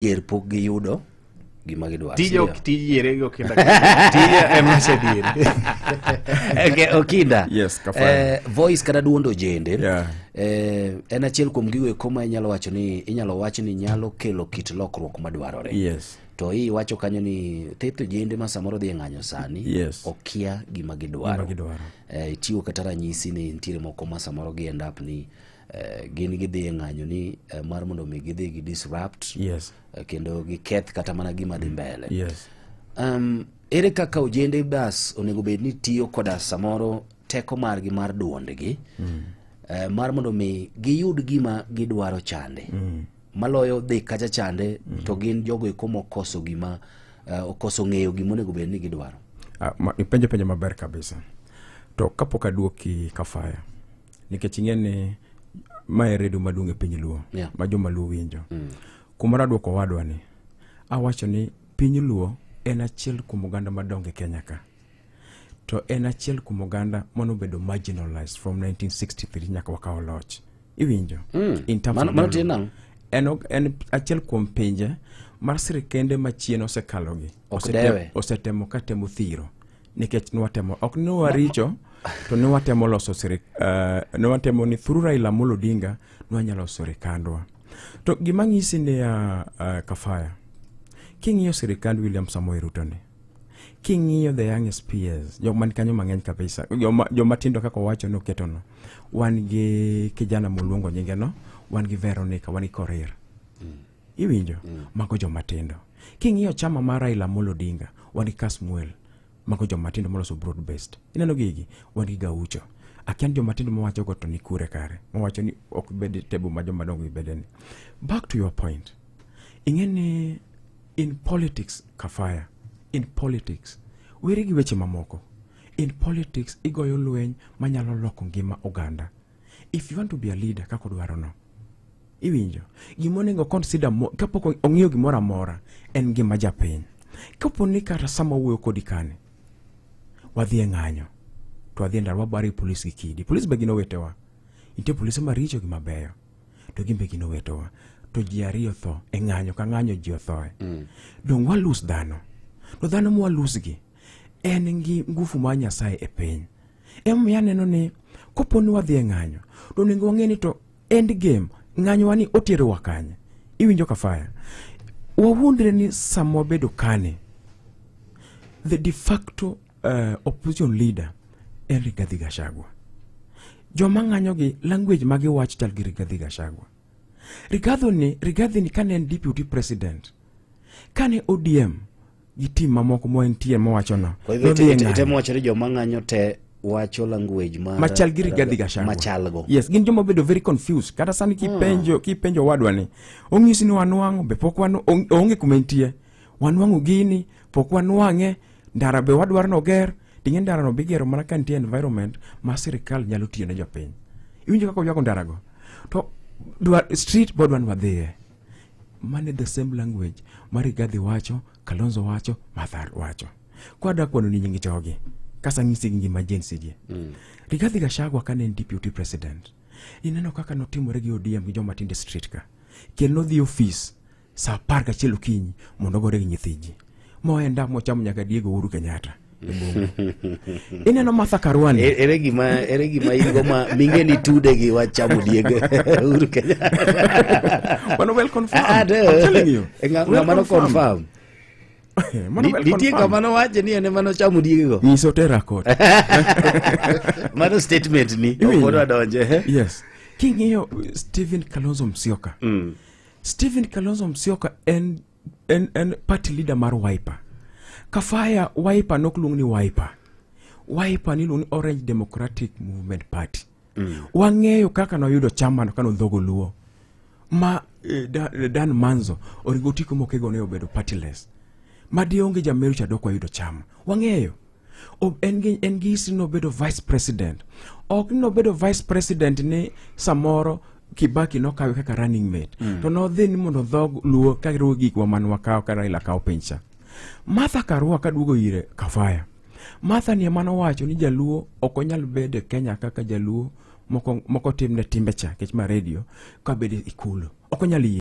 Adier pok giyudo gima gidwaro. Tija ok tij yiere gi Okinda. Tija ema osediere. Okay, Okinda. Yes, Kafaya. Voice kata duond ojende. En achiel kuom gigo eko ma inyalo wacho ni inyalo wach ni nyalo kelo kit lokruok madwarore. To iwacho kanyo ni thoth ojende ma samoro dhi e ng'anyo sani okia gima gidwaro. Gima gidwaro. Ichiwo kata ranyisi ni nitiere moko ma samoro gi end up ni gin gidhi e ng'anyo ni mar mondo mi gidhi gi disrupt kendo giketh kata mana gima dhi mbele. Ere kaka ojende bas onego bed ni tiyo koda samoro teko margi mar duondgi mar mondo mi giyud gima gidwaro chande maloyo dhi kacha chande to gin jogo eko mokoso gima okoso ng'eyo gima onego bed ni gidwaro. Ipenjo penjo maber kabisa. To kapok aduoki Kafaya, nikech ing'e ni mae redio maduong' e piny Luo ma joma Luo winjo. Kumoro aduoko owadwa ni, awacho ni piny Luo en achiel kuom oganda madongo e Kenya ka. To en achiel kuom oganda manobedo marginalized from 1963 nyaka wakawo loch. Iwinjo? In terms of Mano Luo. tiende nang'o? En achiel kuom pinje mar sirikende machien osekalogi. Ok dewe. Osetemo ka temo thiro. Nikech nwatemo, ok ni waricho, to ne watemo loso ne watemo ni through Raila Amolo Odinga nwanyalo loso sirikandwa. To gima ng'isi ni Kafaya, king'iyo sirikand William Samoei Ruto ni, king'iyo the youngest peers, jok man kanyo mang'eny kabisa, joma tindo kaka owacho ni oketono, wan gi kijana moluongo nyinge no, wan gi Veronica, wan gi Korir. Iwinjo? Mago joma tindo. King'iyo chama mar Raila Amolo Odinga, wan gi Kasmuel, mago joma tindo moloso broad based. Ineno gigi? Wan gi Gaucho. Akia ni joma tindo mawacho go to ni kure kare. Mawacho ni ok bed e table ma joma dongo gibede ni. Back to your point. Ing'e ni in politics, Kafaya, in politics, weri gi weche mamoko. In politics, igoyo lweny manyalo loko ngima oganda. If you want to be a leader, kaka odwaro no. Iwinjo? Gima onego consider kapok ong'iyo gimoro amora, en ngima japiny. Kapo ni kata sama wuoyo kodi kani, wadhi e ng'anyo, to wadhi e ndara, wabaro gi polis gi kidi. Polis be gin owetewa. Nitie polise maricho gi mabeyo, to gin be gin owetewa. To ji ariyo tho e ng'anyo ka ng'anyo ji othoe. Dong' walus dhano. To dhano mwalus gi, en gi ngufu mar Nyasaye e piny. Emomiyo aneno ni kopo ni wadhi e ng'anyo, to onego wang'e ni to end game, ng'anyo wa ni oterowa kanye. Iwinjo Kafaya? Wawuondre ni sama wabedo kane, the de facto opposition leader en Rigathi Gachagua. Joma ng'anyo gi language ma giwacho chal gi Rigathi Gachagua. Rigathi ni kane en deputy president, kane ODM gi team mamoko mo entie mowacho no, Kwa hivyo nodhi e ng'anyo. itemo wacho ni joma ng'anyo te wacho language mar machal gi Rigathi Gachagua. Machal go. Yes, gin joma obedo very confused. Kata sani kipenjo owadwa ni, onyisi ni wanwang'o, be pok oonge kuma entie. Wanwang'o gini, pok wanwang'e, ndara be wadwaro noger, ting'e ndara no bigero mana ka nitie environment ma sirikal nyalo tiyo ne jopiny. Iwinjo kaka oywago ndara go? To street be wadwa ni wadhiye. Mane the same language ma Rigathi wacho, Kalonzo wacho, Martha wacho. Kwa kwano ni nying jogi, kasa ng'isi gi ngima Gen Z gi. Rigathi Gachagua kane en deputy president, ineno kaka notimore gi ODM gi joma tindo e street ka. Kendo nodhi ofis saa 11 okinyi mondo ogore gi nyithi ji. Moenda mochamo nyaka Diego Uhuru Kenyatta e boma. Ineno Martha Karua ni. Ere gima in go ma minge ni tude gi wach chamo Diego Uhuru Kenyatta. Mano well confirmed. No. I'm telling you. Well Ng'ama no confirmed. confirm. Mano well Nitie confirmed. ng'ama nowacho ni en ema nochamo diego. Nyiso tera kot. Mano statement ni, ok Iwinjo? odwa donje, eh? Yes. King'iyo Stephen Kalonzo Musyoka. Stephen Kalonzo Musyoka en party leader mar Wiper. Kafaya Wiper nok luong ni Wiper. Wiper ni luong ni Orange Democratic Movement Party. Wang'eyo kaka noyudo chama no kano dhogo Luo. Ma Dan Manzo oringo otiko mokego ne obedo partyless. Ma dionge Jameru cha dok wayudo chama. Wang'eyo. En gi history nobedo vice president. Ok ni nobedo vice president ni samoro Kibaki nokawe kaka running mate. To nodhi ni mondo dhog Luo ka giruwo gikwa man wakawo ka Raila kawo piny cha. Martha Karua kaduogo ire Kafaya. Martha ni ema nowacho ni Jaluo ok onyal bedo e Kenya kaka Jaluo moko timne timbe cha kech ma radio ka bedo e ikulu. Ok onyal yie.